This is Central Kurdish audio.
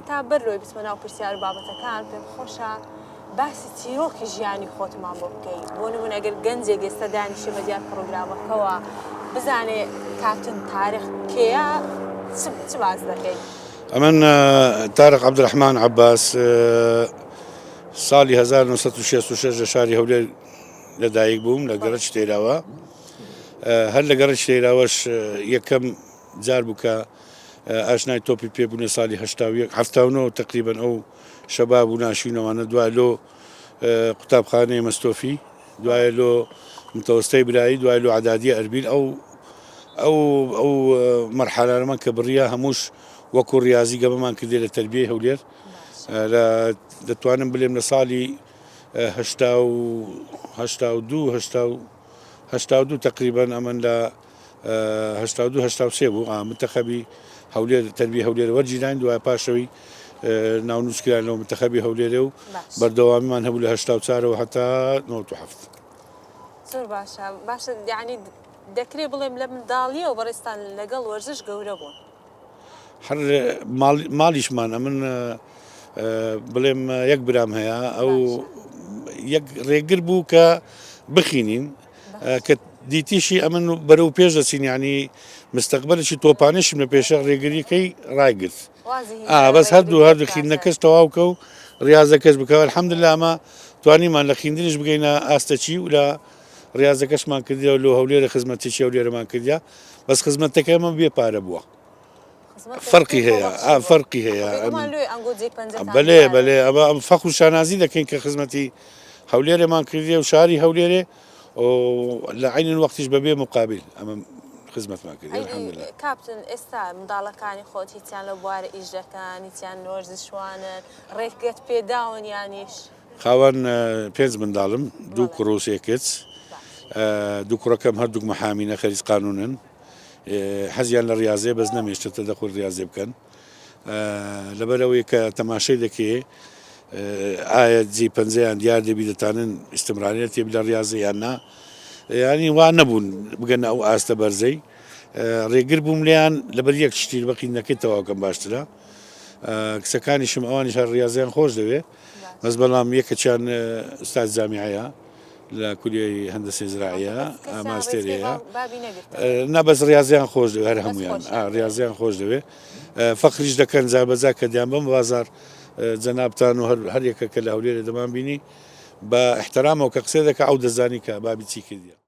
سەرەتا بەر لەوەی بچمە ناو پرسیار و بابەتەکان پێم خۆشە باسی چیرۆکی ژیانی خۆتمان بۆ بکەی بۆ نمونە ئەگەر گەنجێک ئێستا دانیشێ بە دیار پڕۆگرامەکەوە بزانێ کاپتن تارق کێیە چ باس دەکەی؟ ئەمن تارق عەبدولرەحمان عەباس ساڵی 1966 لە شاری هەولێر لەدایک بووم لە گەڕەکی تەیراوە هەر لە گەڕەکی تەیراوەش یەکەم جار بوو کە ئاشنای تۆپی پێ بوون لە ساڵی 81 79 تقریبا ئەو شەباب و ناشینەوانە دوای لۆ قوتابخانەی مەستۆفی دوای لۆ متەوەستەی برایی دوای لۆ عدادیە ئەربیل ئەو ئەو ئەو مەرحەلانەمان کە بڕیا هەمووش وەکو ڕاضی گەمەمان کردێ لە تربیەی هەولێر لە دەتوانم بلێم لە ساڵی هەشتا و 82 82 تقریبا ئەمن لە 82 83 بوو منتەخەبی هەولێر تەربی هەولێر وەرگیراین دوای پاشەوەی ناونووس کران لەوە منتەخەبی هەولێرێ و بەردەوامیمان هەبوو لە 84ەوە هەتا 97. زۆر باشە باشە یعنی دەکرێ بڵێم لە منداڵیەوە بەڕێزتان لەگەڵ وەرزش گەورە بوون. هەر ماڵیشمان ئەمن بڵێم یەک برام هەیە ئەو یەک ڕێگر بوو کە بخینین کە دیتیشی ئەمن بەرەو پێش دەچین ینی مستەقبلێکی تۆپانیشم لە پێشە ڕێگریەکەی ڕایگرت بەس هەردوو هەردوو خیندنەکەش تەواوکە و ڕاضەکەش بکەوە الحەمدلله ئەمە توانیمان لە خیندنیش بگەینە ئاستەچی و لە ڕاضەکەشمان کردیەوە لۆ هەولێرە خزمەتێکی هەولێرەمان کردیا بەس خزمەتەکەی ئەمە بێ پارە بووە فەرقی هەیە فەرقی هەیە بەلێ بەلێ ئەمە ئەم فەخر و شانازی دەکەین کە خزمەتی هەولێرێمان کردیە و شاری هەولێرێ لە عینن وەختیش بەبێ مقابل ئەمە خزمەتمان کرد الحمدلله کاپتن ئێستا منداڵەکانی خۆت هیچیان لەو بوارە ئیش دەکەن هیچیان وەرزشوانن ڕێگەت پێداون یانیش خاوەن پێنج منداڵم دوو کوڕ و سێ کچ دوو کوڕەکەم هەردووک محامینە خەریج قانونن حەزیان لە ڕاضێ بەس نەمێشتە دەخۆر ڕاضێ بکەن لەبەرەوەی کە تەماشای دەکێ ئایا جی پەنجەیان دیار دەبی دەتانن ئیسمرانیەتی لە ڕاضێ یان نا ینی وا نەبوون بگەنە ئەو ئاستە بەرزەی ڕێگر بووم لیان لەبەر یەک شتی بەقیندنەکەی تەواوکەم باشترە کچەکانیشم ئەوانیش هەر ڕاضیان خۆش دەوێ بەس بەڵام یەکەکیان ئوستاز جامیعەیە لە کولیەی هەندەسەی زراعیە ماستێری هەیە نا بەس ڕاضیان خۆش دەوێ هەر هەمویان ڕاضیان خۆش دەوێ فەخریش دەکەن جا بەجا کە دیان بەم بازار جەنابتان و هەر یەکە کە لە هەولێرە دەمان بینی بە احترامەوە کە قسە دەکە ئەو دەزانی کە بابی چی کردیە.